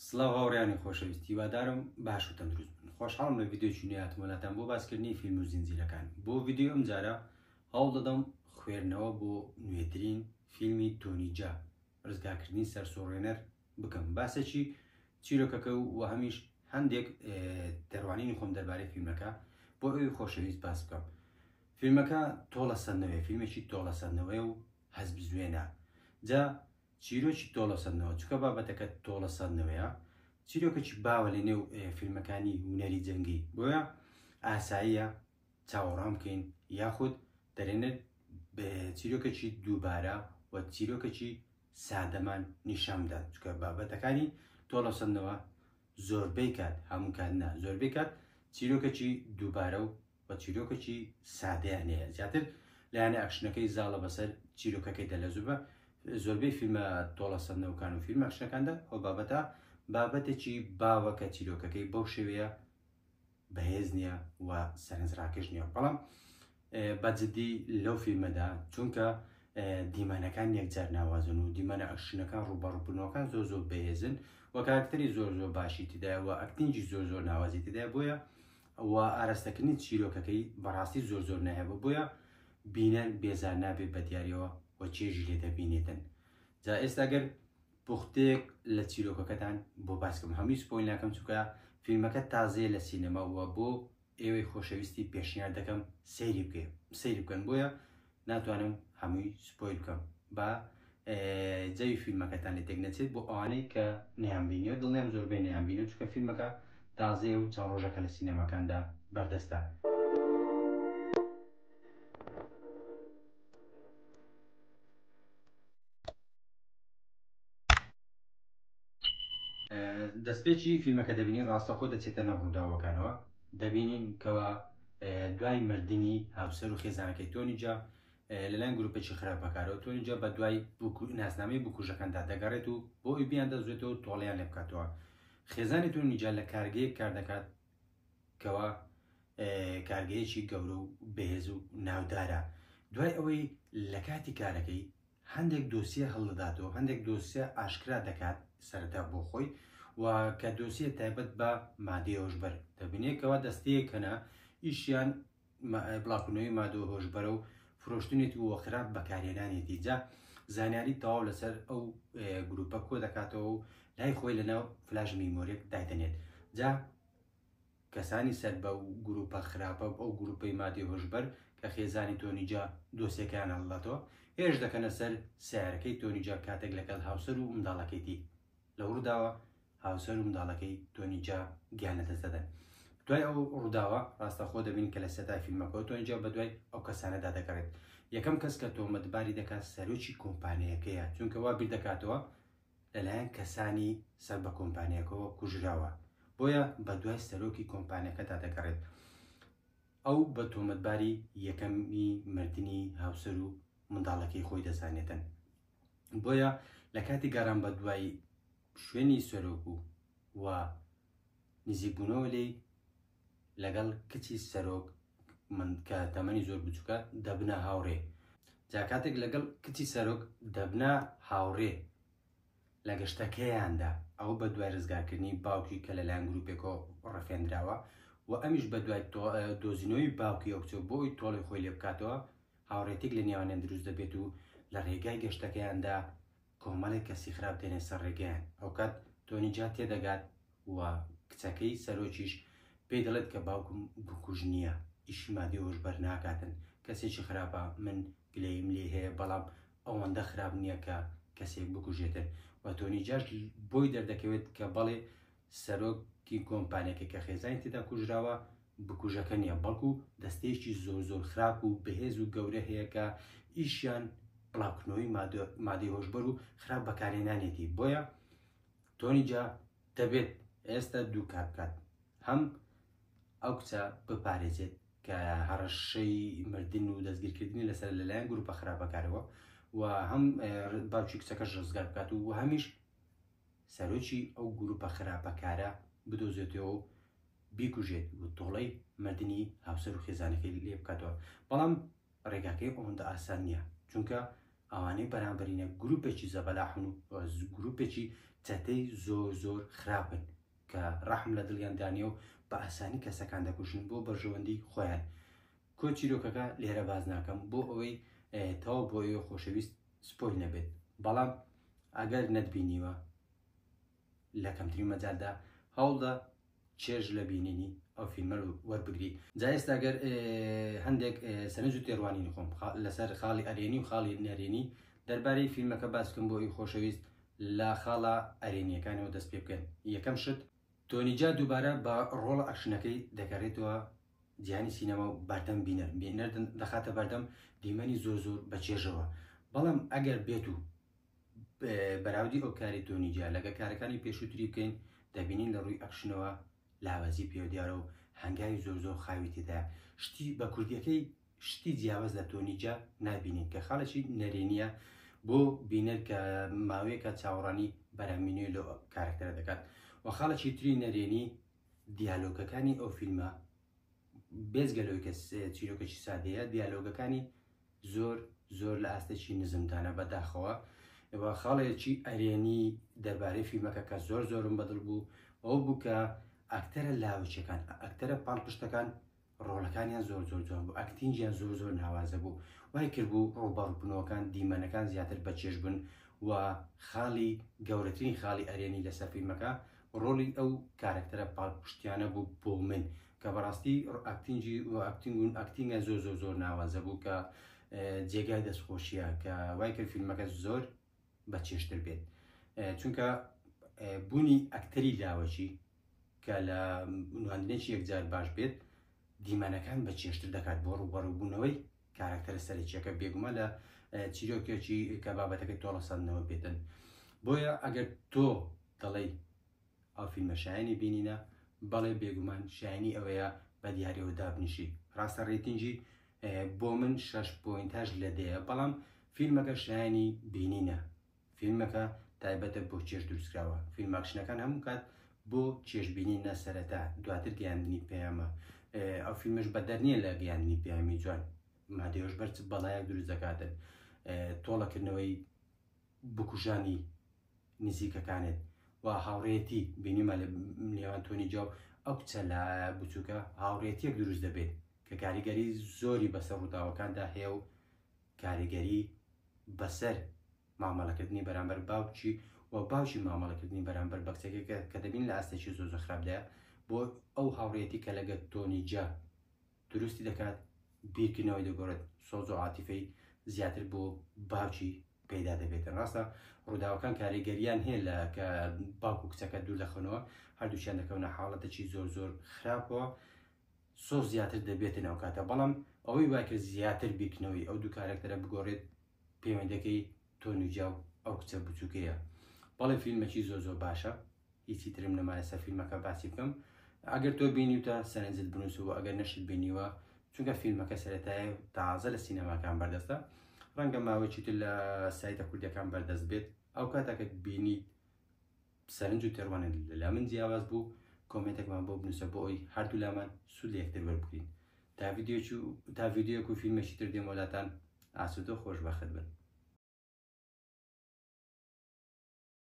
سڵاو هاوڕێیانی خۆشەویست هیوادارم باش و تەندروست بن خۆشحاڵم لە ڤیدیۆیەکی نوێ هاتمەوە لاتان بۆ باسکردنی فیلم و زنجیرەکان بۆ ڤیدیۆی ئەم جارە هەوڵ دەدەم خوێندنەوە بۆ نوێترین فیلمی تۆنی جا ڕزگارکردنی سەرسوڕێنەر بکەم باسێکی چیرۆکەکە و هەمیش هەندێک دەڕوانینی خۆم دەربارەی فیلمەکە بۆ ئەوی خۆشەویست باس بکەم فیلمەکە تۆڵە سەندنەوەی فیلمێکی تۆڵە سەندنەوەی و هەست بزوێنە جا چیرۆکی تۆڵەسەندنەوە، چونکە بابەتەکە تۆڵەسەندنەوەیە، چیرۆکێکی باوە لە نێو فیلمەکانی هونەری جەنگی، بۆیە ئاساییە چاوەڕوان بکەین یاخود دەرێنەر چیرۆکێکی دووبارە و چیرۆکێکی سادەمان نیشان بدات، چونکە بابەتەکانی تۆڵەسەندنەوە زۆربەی کات، هەموو کات نا، زۆربەی کات چیرۆکێکی دووبارە و و چیرۆکێکی سادەیان هەیە زیاتر لایەنە ئەکشنەکەی زاڵە بەسەر چیرۆکەکەیدا لە زۆربە زۆربەی فیلمە تۆڵەسەندنەوەکان و فیلمە ئەکشنەکاندا ئەو بابەتە بابەتێکی باوە کە چیرۆکەکەی بەو شێوەیە بەهێز نییە و سەرنجڕاکێش نییە بەڵام بە جدی لەو فیلمەدا چونکە دیمەنەکان یەکجار ناوازن و دیمەنە ئەکشنەکان ڕووبەڕووبوونەوەکان زۆر زۆر بەهێزن و کارکتەری زۆر زۆر باشی تێدایە و acting ی زۆر زۆر ناوازی تێدایە بۆیە و ئاراستەکردنی چیرۆکەکەی بەڕاستی زۆر زۆر نایابە بۆیە بینەر بێزار نابێت بە دیاریەوە و چێژی لێ دەبینێتن جا ئێستا گەر پوختەیەک لە چیرۆکەکەتان بۆ باس کەم هەمووی spoil ناکەم چونکە فیلمەکە تازەیە لە سینەما و بۆ ئێوەی خۆشەویستی پێشنیار دەکەم سەیری بکەین سەیری بکەن بۆیە ناتوانم هەمووی spoil بکەم با جەوی فیلمەکەتان لێ تێک نەچێت بۆ ئەوانەی کە نەیان بینیوە دڵنیام زۆربەی نەیان بینیوە چونکە فیلمەکە تازەیە و چەند ڕۆژەکە لە سینەماکاندا بەردەستە. دەستپێکی فیلمەکە دەبینین ڕاستەوخۆ دەچێتە ناو ڕووداوەکانەوە دەبینین کەوا دوای مردنی هاوسەر و خێزانەکەی تۆنی جا لەلایەن گروپێکی خراپەکارەوە تۆنی جا بە دوای ناسنامەی بکوژەکاندا دەگەڕێت و بۆ ئەوی بیان دەزوێتەوە تۆڵیان لێ بکاتەوە خێزانی تۆنی جا لە کارگەیەک کار دەکات کەوا کارگەیەکی گەورە و بەهێز و ناودارە دوای ئەوەی لە کاتی کارەکەی هەندێک دۆسیە هەڵدەداتەوە، هەندێک دۆسیە ئاشکرا دەکات سەرەتا بۆ خۆی و کە دۆسیە تایبەت بە مادەی هۆشبەر دەبینێت کەوا دەستەیەک هەنە ئیشیان بڵاوکردنەوەی مادە هۆشبەرە و فرۆشتنێتی و خراپ بەکارهێنانێتی جا زانیاری تەواو لەسەر ئەو گروپە کۆ دەکاتەوە و لای خۆی لەناو flash memory ێک دایدەنێت جا کەسانی سەر بەو گروپە خراپە و ئەو گروپەی مادەی هۆشبەر کە خێزانی تۆنی جا دۆسیەکەیان هەڵداتەوە، هێرش دەکەنە سەر سەیارەکەی تۆنی جا کاتێک لەگەڵ هاوسەر و منداڵەکەیتی. لەو ڕووداوە هاوسەر و منداڵەکەی تۆنی جا گیان لەدەست دەدەن. دوای ئەو ڕووداوە ڕاستەوخۆ دەبین کە لە سەتای فیلمەکەوە تۆنی جا بەدوای ئەو کەسانەدا دەگەڕێت. یەکەم کەس کە تۆمەتباری دەکات سەرۆکی کۆمپانیاکەیە، چونکە وا بیردەکاتەوە لەلایەن کەسانی سەر بە کۆمپانیاکەوە کوژراوە، بۆیە بەدوای سەرۆکی کۆمپانیاکەدا دەگەڕێت. ئەو بە تۆمەتباری یەکەمی مردنی هاوسەر و منداڵەکەی خۆی دەزانێتن. بۆیە لە کاتی گەڕان بەدوای شوێنی سەرۆک و و نزیکبوونەوە لێی لەگەڵ کچی سەرۆک من کە تەمەنی زۆر بچووکە دەبنە هاوڕێ. جا کاتێک لەگەڵ کچی سەرۆک دەبنە هاوڕێ لە گەشتەکەیاندا ئەو بە دوای ڕزگارکردنی باوکی کە لەلایەن گروپێکەوە ڕفێندراوە و ئەمیش بە دوای دۆزینەوەی باوکی ئەو کچە بۆ ئەوی تۆڵی خۆی لێ بکاتەوە هاوڕێتێک لە نێوانیان دروست دەبێت و لە ڕێگای گەشتەکەیاندا کۆمەڵێک کەسی خراپ دێنە سەر ڕێگەیان ئەوکات تۆنی جا تێدەگات و کچەکەی سەرۆکیش پێی دەڵێت کە باوکم بکوژ نییە ئیشی مادەی هۆشبەر ناکاتن کەسێکی خراپە من گلەییم لێی هەیە بەڵام ئەوەندە خراپ نییە کە کەسێک بکوژێتن و تۆنی جاش بۆی دەردەکەوێت کە بەڵێ سەرۆکی کۆمپانیەکە کە خێزانی تێدا کوژراوە بکوژەکە نییە بەڵکو دەستەیەکی زۆر زۆر خراپ و بەهێز و گەورە هەیە کە ئیشیان بڵاوکردنەوەی مادەی هۆشبەر و خراپ بەکارهێنانێتی بۆیە تۆنی جا دەبێت ئێستا دوو کار بکات هەم ئەو کچە بپارێزێت کە هەڕەشەی مردن و دەستگیرکردنی لەسەر لەلایەن گروپە خراپەکارەوە و هەم باوکی کچەکەش ڕزگار بکات و هەمیش سەرۆکی ئەو گروپە خراپەکارە بدۆزێتەوە و بیکوژێت و تۆڵەی مردنی هاوسەر و خێزانەکەی لێ بکاتەوە بەڵام ڕێگاکەی ئەوەندە ئاسان نییە چونکە ئەوانەی بەرامبەرینە گروپێکی زەبەلاحن و گروپێکی چەتەی زۆر زۆر خراپن کە ڕەحم لە دڵیان دانیە و بە ئاسانی کەسەکان دەکوژن بۆ بەرژەوەندی خۆیان. کۆ چیرۆکەکە لێرە باس ناکەم بۆ ئەوەی تەواو بۆ ئێوە خۆشەویست spoil نەبێت، بەڵام ئەگەر نەتبینیوە لە کەمترین مەجالدا هەوڵدە چێژ لە بینینی ئەو فیلمە وەربگری. جا ئێستا گەر هەندێک سەرنج و تێڕوانینی خۆم لەسەر خاڵی ئەرێنی و خاڵی نەرێنی دەربارەی فیلمەکە باس بکەم بۆ ئەوی خۆشەویست لە خاڵە ئەرێنیەکانەوە دەست پێ بکەن. یەکەم شت، تۆنی جا دووبارە بە ڕۆڵە ئەکشنەکەی دەگەڕێتەوە جیهانی سینەما و بەردەم بینەر بینەر دەخاتە بەردەم دیمەنی زۆر زۆر بەچێژەوە. بەڵام ئەگەر بێت و بەراوردی ئەو کاری تۆنی جیا لەگە کارەکانی پێشووتری بکەین دەبینین لە ڕووی ئەکشنەوە لاوازی پێوە دیارە و هەنگاوی زۆر زۆر خاوی تێدایە. شتی بە کوردیەکەی شتی جیاواز لە تۆنی جا نابینین کە خاڵێکی نەرێنیە بۆ بینەر کە ماوەیەکە چاوەڕانی بەرهەمی نوێ لەو کارەکتەرە دەکات. و خاڵێکی تری نەرێنی دیالۆگەکانی ئەو فیلمە بێجگە لەوەی کە چیرۆکێکی سادەیە، دیالۆگەکانی زۆر زۆر لە ئاستێکی نزمدانە بەداخەوە. و خاڵێکی ئەرێنی دەربارەی فیلمەکە کە زۆر زۆرم بەدڵ بوو ئەو بوو کە ئەکتەرە لاوەکیەکان، ئەکتەرە پاڵپشتەکان ڕۆڵەکانیان زۆر زۆر جوان بوو، acting یان زۆر زۆر ناوازە بوو، وای کردبوو ڕووبەڕووبوونەوەکان دیمەنەکان زیاتر بەچێژ بن. و خاڵی گەورەترین خاڵی ئەرێنی لەسەر فیلمەکە ڕۆڵی ئەو کارەکتەرە پاڵپشتیانە بوو بۆ من کە بەڕاستی acting ی و acting و acting ە زۆر زۆر زۆر ناوازە بوو کە جێگای دەستخۆشیە کە وای کرد فیلمەکە زۆر بە چێژتر بێت. چونکە بوونی ئەکتەری لاوەکی کە لە نواندنێکی یەکجار باش بێت دیمەنەکان بە چێژتر دەکات بۆ ڕووبەڕووبوونەوەی کارەکتەرە سەرەکیەکە، بێگومان لە چیرۆکێکی کە بابەتەکەی تۆڵەسەندنەوە بێتن. بۆیە ئەگەر تۆ دەڵێی ئەو فیلمە شایانی بینینە، بەڵێ بێگومان شایانی ئەوەیە بە دیارەوە دابنیشی. ڕاستە rating ی بۆ من 6.8 لە دەیە، بەڵام فیلمەکە شایانی بینینە. فیلمەکە تایبەتە بۆ چێژ دروستکراوە. فیلم ئاکشنەکان هەموو کات بۆ چێژبینینە سەرەتا، دواتر گەیاندنی پەیامە. ئەو فیلمەش بەدەر نییە لە گەیاندنی پەیامی جوان. مادەیۆش بەر چ بەڵایەک دروست دەکاتن، تۆڵەکردنەوەی بکوژانی نزیکەکانت و هاوڕێتی بینیمان لە نێوان تۆنی جا و ئەو کچە لە بچووکە هاوڕێتیەک دروست دەبێت کە کاریگەری زۆری بەسەر ڕووداوەکاندا هەیە و کاریگەری بەسەر مامەڵەکردنی بەرامبەر باوکی و باوکی مامەڵەکردنی بەرامبەر بە کچەکەی کە دەبین لە ئاستێکی زۆر زۆر خراپدایە بۆ ئەو هاوڕێتی کە لەگەڵ تۆنی جا دروستی دەکات بیرکردنەوەی دەگۆڕێت، سۆز و عاتیفەی زیاتر بۆ باوکی پەیدا دەبێتن. ڕاستە ڕووداوەکان کاریگەریان هەیە لە کە باوک و کچەکە دوور دەخەنەوە، هەردووکیان دەکەونە حاڵەتێکی زۆر زۆر خراپەوە، سۆز زیاتر دەبێتن ئەو کاتە. بەڵام ئەوەی وای کرد زیاتر بیرکردنەوەی ئەو دوو کارەکتەرە بگۆڕێت پەیوەندەکەی تۆنی جا و ئەو کچە بچووکەیە. بەڵێ فیلمێکی زۆر زۆر باشە، هیچی ترم نەما لەسەر فیلمەکە باسی بکەم. ئەگەر تۆ بینیوتە سەرنجت بنووسە و ئەگەر نەشت بینیوە چونکە فیلمەکە سەرەتایە و تازە لە سینەماکان بەردەستە، ڕەنگە ماوەیەکی تر لە سایتە کوردیەکان بەردەست بێت. ئەو کاتە کە بینیت سەرنج و تێڕوانین لە من جیاواز بوو، کۆمێنتێکمان بۆ بنووسە بۆ ئەوی هەردوو لامان سوود لە یەکتر وەربگرین. تا ڤیدیۆیەک و فیلمێکی تر دێمەوە لاتان، ئاسوودە و خۆشبەخت بن.